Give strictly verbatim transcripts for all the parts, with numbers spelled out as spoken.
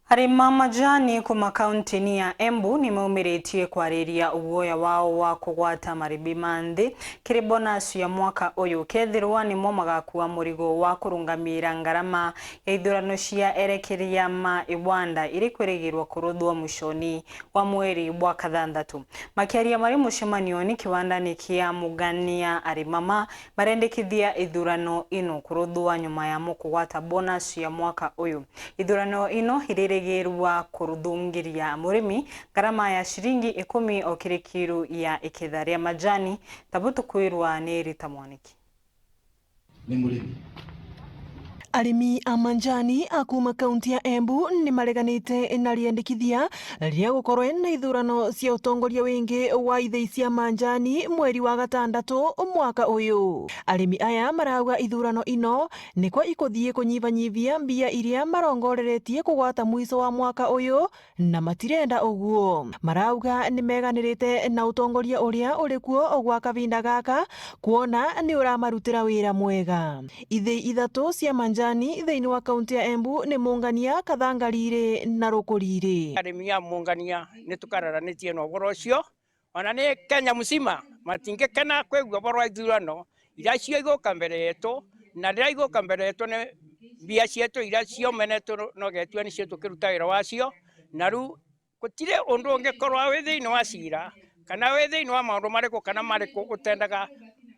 Arimi a majani kuma kauntini ya Embu ni maumiritie kwariria uguoya wao wa kugwata maribi ma nthi kiri bonus ya mwaka uyu, kethirwa nimo magakua murigo wa kurungamira ngarama ya ithurano cia erekeria ma iwanda iri kwirigirwa kuruthwa mwishoni wa mweri bwa kathanthatu. Makiaria mari mucemanioni kiwandani kia Mungania, arimi aa marendekithia ithurano ino kuruthwa nyuma yamo kugwata bonus ya mwaka uyu. Ithurano ino iririgirwa kuruthungiria murimi ngarama ya ciringi ikumi o kiri kiru ya iketha ria majani, ta bu tukwirwa ni Rita Mwaniki. Ni murimi. Arimi a manjani a kuuma kaunti ya Embu ni mareganite na riendekithia ria gukorwe na ithurano cia utongoria wingi wa ithei cia manjani mweri wa gatandatu mwaka uyu. Arimi aya marauga ithurano ino nikwa ikuthii kunyivanyivia mbia iria marongoreretie kugwata mwiso wa mwaka uyu, na matirenda uguo. Marauga ni meganirite na utongoria uria uri kuo gwa kavinda gaka, kwona ni uramarutira wira mwega. Ithei ithatu cia manjani thiini wa kaunti ya Embu ni Mungania, Kathangariri na Rukuriri. Arimi a Mungania ni tukararanitie na uboro ucio, ona ni Kenya mzima, matingikena kwigua uboro wa ithurano iria cio iguka mbere yetu, na riria iguka mbere yetu ni mbia cietu iria ciomenetwe no-, nogetua nicio tukiruta wira wacio, na riu gutiri undu ungikorwa wi thiini wa cira, kana wi thiini wa maundu mariku kana mariku utendaga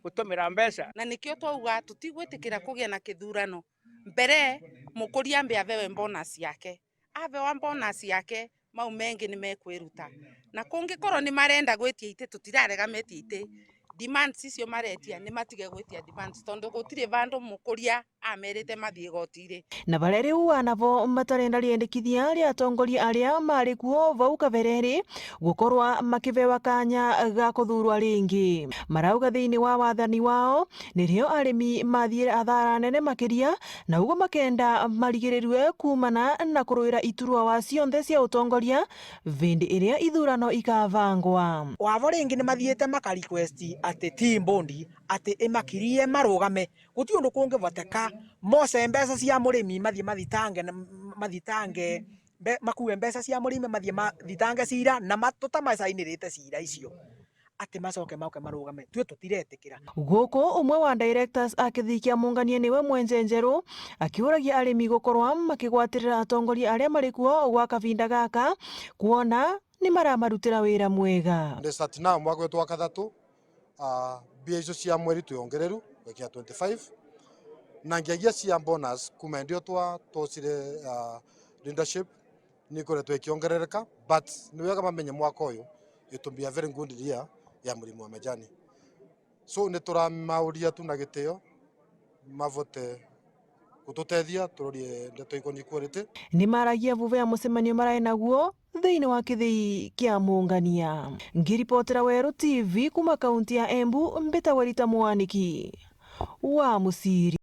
gutumira mbeca. Na nikio twauga tutigwitikira kugia na kithurano mbere mukuria ambe avewe bonus yake. Avewa bonus yake, mau mengi ni mekwiruta. Na kungikorwo ni marenda gwitia iti, tutirarega metie iti. Demands icio maretia, ni matige gwitia demands, tondu gutiri vandu mukuria amerite mathii igoti-ri. Na baria riu anabo batarenda riendekithia ria atongoria aria mari kuo vau kabere-ri, gukorwa makibewa kanya ga kuthurwa ringi. Marauga thiini wa wathani wao, nirio arimi mathiire athara nene makiria, na uguo makenda marigirirue kuumana na kuruira iturwa wa cionthe cia utongoria vindi iria ithurano ikavangwa. Wabo ringi ni mathiite maka request ati team board ati imakirie marugame. Guti undu kungivoteka, moce mbeca cia murimi mathie mathitange na, mathitange, mbe-, makue mbeca cia murimi mathie mathitange cira na ma-, tutamacainirite cira icio. Ati macoke mauke marugame, tue tutiretikira. Guku umwe wa directors a kithii kia Mungania niwe Mwenje Njeru akiuragia arimi gukorwa makigwatirira atongoria aria mari kuo gwa kavinda gaka, kwona ni maramarutira wira mwega. Ndi certain now mwaka wetu wa kathatu, ah, mbia icio cia mweri twi ongereru gwekia twenty-five, na ngiagia cia bonus kuma ndio twa twocire, ah, leadership ni ikoretwe ikiongerereka, but ni wega mamenye mwaka uyu it will be a very good year ya murimi wa majani. So, ni turamauria tu na gitio, mavote gututethia turorie ndeto ikoni quality. Ni maragia vuva ya mucemanio marai naguo thiini wa kithii kia Mungania. Ngiripotera Weru T V kuma kaunti ya Embu, mbitagwa Rita Mwaniki wa Musiri.